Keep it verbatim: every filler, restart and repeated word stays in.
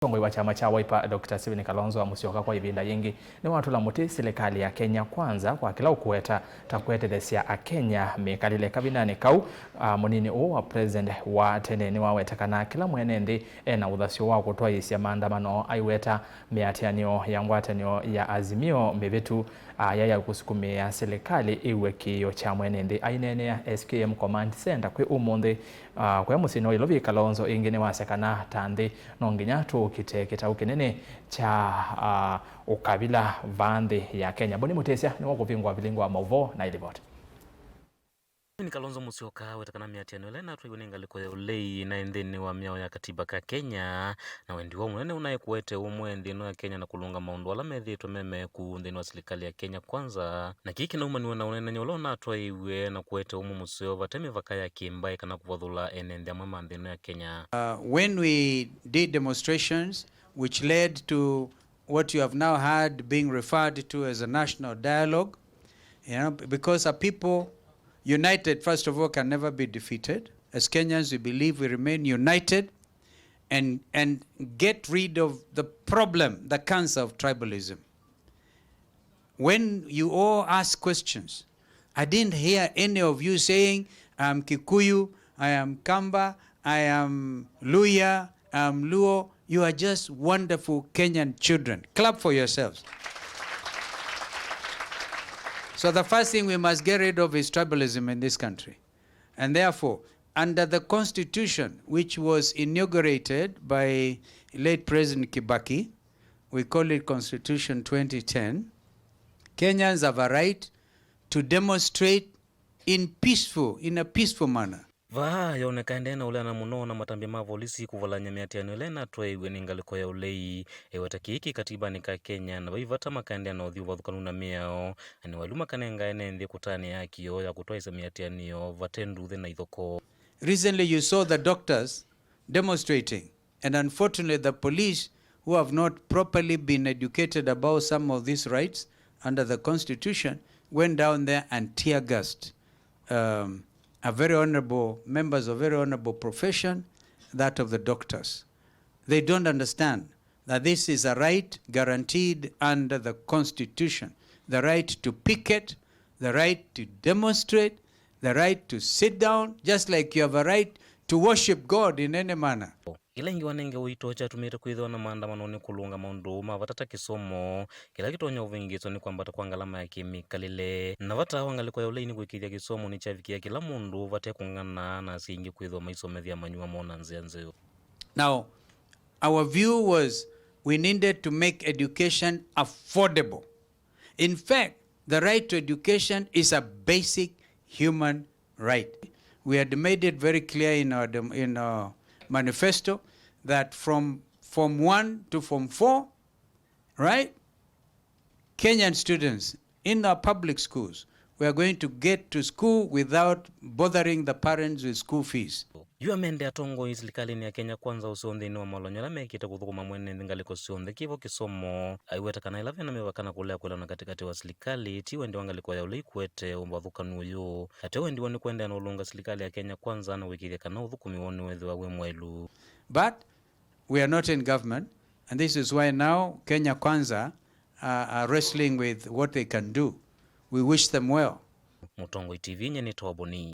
Mũtongoi wa kyama kya Wiper, Doctor Stephen Kalonzo Musyoka kwa ĩvinda yĩngĩ nĩwatũla mũtĩ silikalĩ ya Kenya Kwanza kwa kĩla ũkũweta ta kũetetheesya Akenya mĩkalĩle kavindanĩ kau, a, mũnini ũũ wa president wa tene nĩwaweta kana kĩla mwene nthĩ e na ũthasyo wa kũtwaĩĩsya maandamano aiweta mĩatĩanĩo ya ngwatanĩo ya Azimio mĩvĩtu, a, yaya kũsukumĩĩa silikalĩ ĩw'e kĩĩo kya mwene nthĩ. Aineenea S K M Command Center kwĩ ũmũnthĩ, a, kũya mũsyĩnĩ wa Ilovi, Kalonzo ĩngĩ nĩwasya kana ta nthĩ no nginya tũũkite kĩtaũ kĩnene kya, a, ũkavila vaa nthĩ ya Kenya. Boni Mũtĩsya nĩwe ũkũvingũa vilingi wa maũvoo na ĩlivoti. Ni Kalonzo Musyoka weta kana mĩatĩanĩo ĩla ĩnatwaiwe nĩ ngalĩko ya ũlei naĩ nthĩnĩ wa mĩao ya katiba ka Kenya, na wendi woo mũnene ũnaĩ kũete ũmwe nthĩnĩ wa Kenya na kũlũnga maũndũ ala methĩĩtwe me meku nthĩnĩ wa silikalĩ ya Kenya Kwanza, na kĩĩ kĩnaumaniw'a na ũneenany'a ũla ũnatwaiwe na kũete ũmwe mũseo vate mĩvaka ya kĩmbaĩ kana kũvathũla ene nthĩ amwe ma nthĩ ĩno ya Kenya. Uh, when we did demonstrations which led to what you have now heard being referred to as a national dialogue, you know, because a people united, first of all, can never be defeated. As Kenyans, we believe we remain united and, and get rid of the problem, the cancer of tribalism. When you all ask questions, I didn't hear any of you saying, "I am Kikuyu, I am Kamba, I am Luhya, I am Luo." You are just wonderful Kenyan children. Clap for yourselves. So the first thing we must get rid of is tribalism in this country. And therefore, under the constitution which was inaugurated by late President Kibaki, we call it Constitution twenty ten, Kenyans have a right to demonstrate in peaceful, in a peaceful manner. Vaa yoneka ĩndee na ũleana mũno na matambya ma volisi kũvalany'a mĩatĩanĩo ĩla ĩnatwaĩiw'e nĩ ngalĩko ya ũlei. Eweta kĩĩ kĩ katibanĩ ka Kenya, na vai vata makaendeea na ũthyũ ũvathũkanu na mĩao, na nĩ waĩlu makanenga ene nthĩ kũtanĩa haki yoo ya kũtwaĩĩsya mĩatĩanĩo vate nduthĩ na ithokoo. Recently you saw the doctors demonstrating, and unfortunately the police, who have not properly been educated about some of these rights under the constitution, went down there and tear gassed, um, a very honorable, members of very honorable profession, that of the doctors. They don't understand that this is a right guaranteed under the constitution, the right to picket, the right to demonstrate, the right to sit down, just like you have a right to worship God in any manner. Kĩla ĩngĩ wanenge ũito kyatumĩte kwĩthĩwa na maandamano nĩ kũlũnga maũndũ ma vata ta kĩsomo, kĩla kĩtonya ũvĩngĩĩswa nĩ kwambata kwa ngalama ya kĩmĩkalĩle. Na vata wa ngalĩko ya ũlei nĩ kũĩkĩĩthya kĩsomo nĩkyavikĩa kĩla mũndũ vate kũng'ana na asyai aingĩ kwĩthĩwa maisomethya manyuwa moo na nzĩa nzeo. Now, our view was we needed to make education affordable. In fact, the right to education is a basic human right. We had made it very clear in our dem-, in our manifesto that from Form one to Form four, right, Kenyan students in our public schools, we are going to get to school without bothering the parents with school fees. Yu amendee atongoi silikalĩnĩ ya Kenya Kwanza ũseo nthĩnĩ wa malonyo ala mekĩte kũthũkũma mwene nthĩ ngalĩko syonthe kĩvo kĩsomo, aiweta kana ĩla vena mĩvaka na kũlea kwĩlana katĩkatĩ wa silikalĩ, ti wendi wa ngalĩko ya ũlei kũete ũvathũkanu ũyũ. Ateo wendi woo nĩ kũendeea na ũlũnga silikalĩ ya Kenya Kwanza na kũĩkĩĩthya kana ũthũkũmi woo nĩwethĩwa wĩ mwaĩlu. But we are not in government, and this is why now Kenya Kwanza are, are wrestling with what they can do. We wish them well. Mũtongoi T V, nyie nĩtawa Boni.